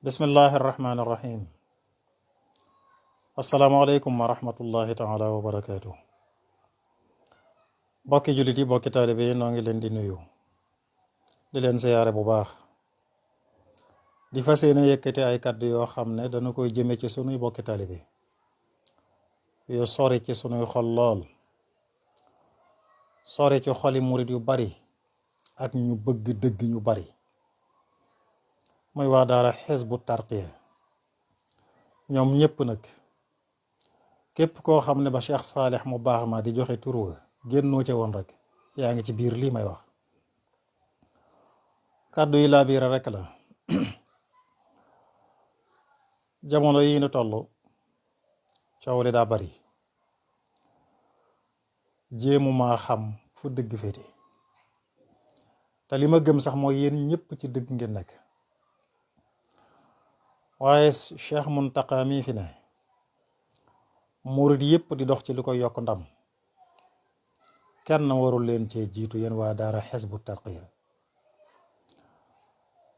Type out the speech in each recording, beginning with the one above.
bismillahi irrahmani irrahim asalaamaaleykum wa rahmatullahi taala wa barakaatu. bokki jullit yi bokki taalibe yi noo ngi leen di nuyu di leen siyaare bu baax di fas yéene yëkkati ay kàddu yoo xam ne dana koy jëme ci sunuy bokki taalibe yu sori ci sunuy xol lool, sori ci xoli murit yu bari ak ñu bëgg dëgg ñu bari, muy waa daara Hizbut Tarqiyyah. ñoom ñépp nag képp koo xam ne ba Cheikh Saalih mu baax ma di joxe turu ga génnoo ca woon rek yaa ngi ci biir lii may wax. kàddu yi laa biira rek la. jamono yi ñu toll coow li daa bari, jéemu maa xam fu dëgg féete, te li ma gëm sax mooy yéen ñépp ci dëgg ngeen nekk. waaye Cheikh Muntaqa mii fi ne murid yépp di dox ci li koy yokk ndam, kenn warul leen cee jiitu yéen waa daara Hizbut Tarqiyyah.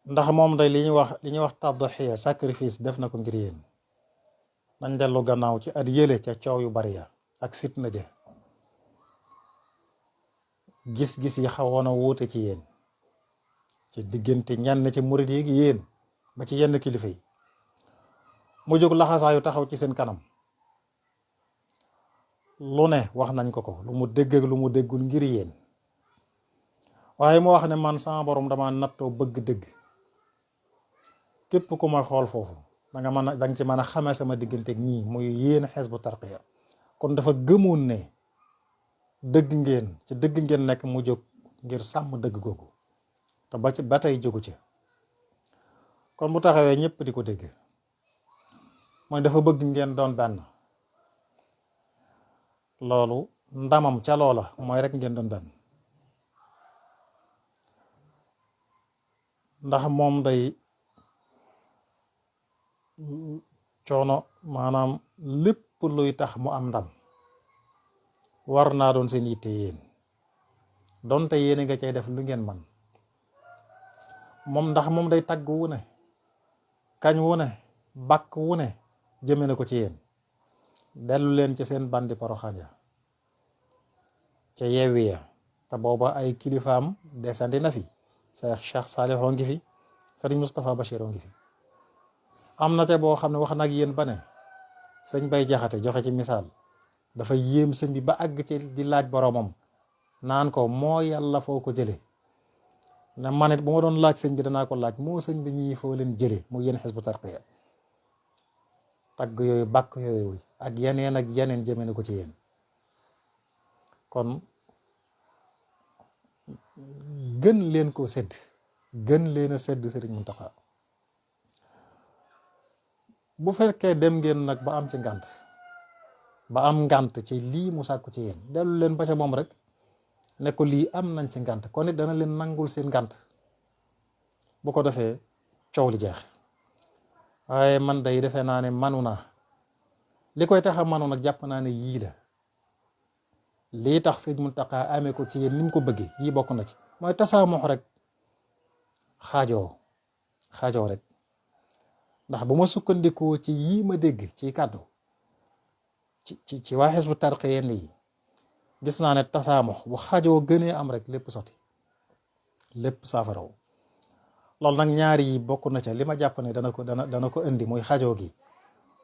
ndax moom day li ñuy wax tadhiya sacrifice def na ko ngir yéen. nañ dellu gannaaw ci at yële ca coow yu bari ya ak fitna ja, gis-gis yi xawoon a wuute ci yéen, ci diggante ñenn ci murid yi gi yéen ba ci yenn kilifa yi. mu jóg laxasaayu taxaw ci seen kanam, lu ne wax nañ ko lu mu dégg ak lu mu déggul ngir yéen. waaye mu wax ne man sama borom dama nattoo bëgg dëgg. képp ku ma xool foofu danga ci mën a xamee sama digganteeg ñii muy yéen Hizbut Tarqiyyah. kon dafa gëmoon ne dëgg ngeen ci dëgg ngeen nekk, mu jóg ngir sàmm dëgg googu te ba tey jógu ci. kon bu taxawee ñëpp di ko dégg, mooy dafa bëgg ngeen doon benn. loolu ndamam ca loola mooy rek ngeen doon benn. ndax moom day coono, maanaam lépp luy tax mu am ndam war naa doon seen yitte yéen, donte yéen nga cay def lu ngeen man. moom ndax moom day tagg wu ne, kañ wu ne, bàkk wu ne jëme na ko ci yéen. dellu leen ci seen bandi Poroxaan ya ca Yewwi ya, te booba ay kilifaam desandi na fi. Cheikh Saalih oo ngi fi, sëriñ Moustapha Bachir oo ngi fi. am na te boo xam ne wax nag yéen ba ne sëñ Bay Jaxate joxe ci misaal, dafa yéem sëñ bi ba àgg ci di laaj boromam naan ko moo yàlla foo ko jële. ne man it bu ma doon laaj sëñ bi danaa ko laaj moo sëñ bi ñii foo leen jële mu yéen Hizbut Tarqiyyah. tagg yooyu, bàkk yooyu ak yeneen jëme na ko ci yéen. kon gën leen koo sedd, gën leen a sedd Sëriñ Muntaqa. bu fekkee dem ngeen nag ba am ci ngànt, ba am ngànt ci lii mu sàkku ci yéen, dellu leen ba ca moom rek ne ko lii am nañ ci ngànt, kon it dana leen nangul seen ngànt. bu ko defee coow li jeex. waaye man day defee naa ne manu naa li koy tax a manu nag, jàpp naa ne yii la. lii tax Sëriñ Muntaqa amee ko ci yéen ni mu ko bëggee, yii bokk na ci. mooy tasaamox rek, xaajoo rek. ndax bu ma sukkandikoo ci yii ma dégg ci kàddu ci waa Hizbut Tarqiyyah yi, gis naa ne tasaamox bu xaajoo gënee am rek lépp sotti, lépp saafaraw. loolu nag ñaari yi bokk na ca li ma jàpp ne dana ko indi, muy xaajoo gi,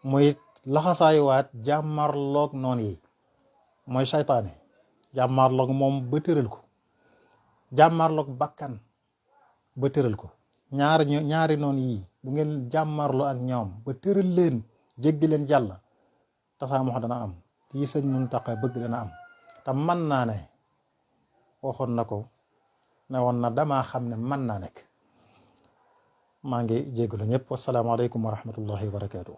muy laxasaayuwaat jàmmarloog noon yi, mooy saytaane. jàmmarloog moom ba tëral ko, jàmmarloog bakkan ba tëral ko. ñaari noon yii bu ngeen jàmmarloo ak ñoom ba tëral leen, jéggi leen jàll, tasaamox dana am. yi sëñ Muntaqa bëgg dana am. te mën naa ne, waxoon na ko, ne woon na damaa xam ne mën naa nekk. maa ngi jégalu ñëpp. wasalaamaaleykum wa rahmatullahi wa barakaatu.